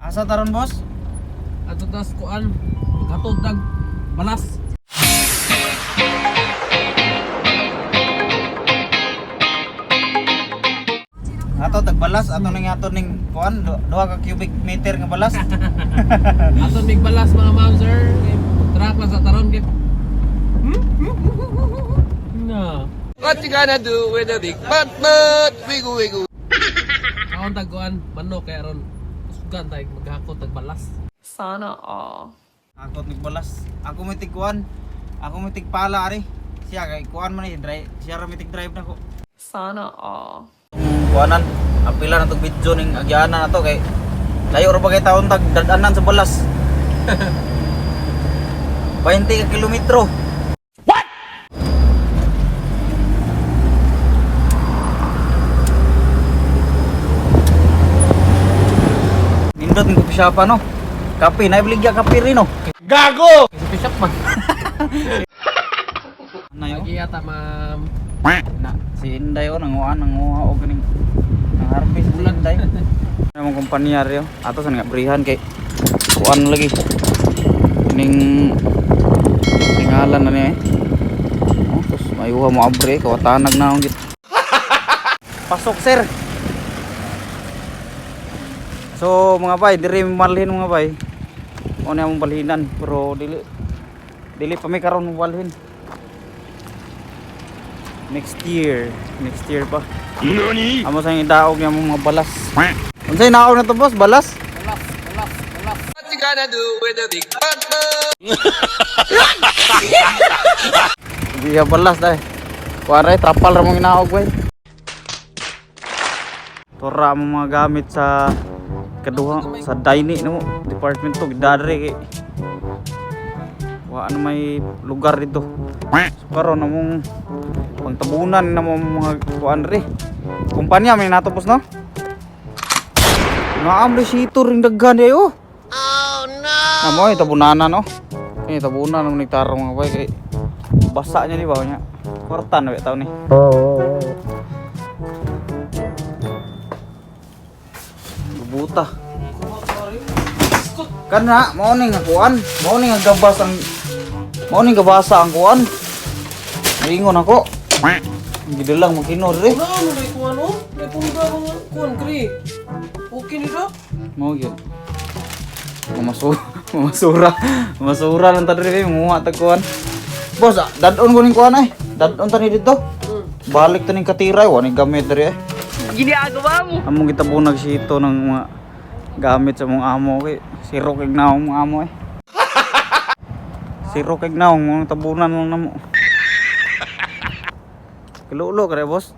Asa taron, boss? Ato tas kuan, gatod dag balas. Ato tagbalas ato ning ato ning kuan duha ka cubic meter nga balas. Ato mig balas, mga ma'am, sir. Kay truck lang sa taron kay. No. What you gonna do with a big butt butt? Wiggle wiggle. Kaon tag kuan manok kay aron usgan tay maghakot tag balas. Sana all. Ako nig balas. Ako may tig kuan. Ako may tig pala ari. Siya kay kuan man ni drive. Siya ra may tig drive nako. Sana all. Kuanan, apila na tong video ning agyanan na to kay layo ra ba kay taon tag dadanan sa balas. 20 ka kilometro. What? Nindot ng coffee shop ano? Kape, naibiligya kape rin no. Kasi shop man. Ano yun? Lagi yata, ma'am. Na, si Inday oh, nanguha, nanguha og ganing nang harvest si Inday. Among kumpanya rin oh. Ato sa nga brihan kay kuan lagi. Ning tingalan na niya eh. Oh, tos mayuha mo abre kawatanag na akong git. Pasok, sir. So mga bay, diri malhin mga bay. Mo na among balhinan pero dili dili pa mi karon mo balhin. Next year pa. Nani? Amo sa idaog niya mong mga balas. Unsay naog na to, boss? Balas? Balas, balas, balas. What you gonna do with a big butt butt? Hindi ya balas dai. Kuan trapal ra mong inaog bay. Tora mo mga gamit sa kaduha sa dining namo department to gidadre kay wa na may lugar dito. So karon namong pangtabunan na mo mga kuan re. Kumpanya may nato, boss, no? Naam resito ring daghan di oh. Oh no. Amo ay tabunanan oh. Kini tabunan mo ni tarong mga bay kay basa niya ni ba niya. Kwarta na taon ni. Bubuta. Kana mao ni nga kuan, mao ni nga gabas ang mao ni gabasa ang kuan. Ingon ako. Gidalang makinor re. Wala mo may kuan oh. May pungga mga kuan kri. Okay ni do. Mao gyud. Mamasura, mamasura. Mamasura lang ta diri manguha tag kuan. Boss, dadon ko ning kuan ay. Dadon ta ni dito. Balik ta ning katiray, wa ni gamit diri eh. Ginagawa mo. Among gitabunag sito ng mga gamit sa mong amo kay siro kay naong mga amo eh. Siro kay naong mga tabunan lang namo. Kilulo kare, boss.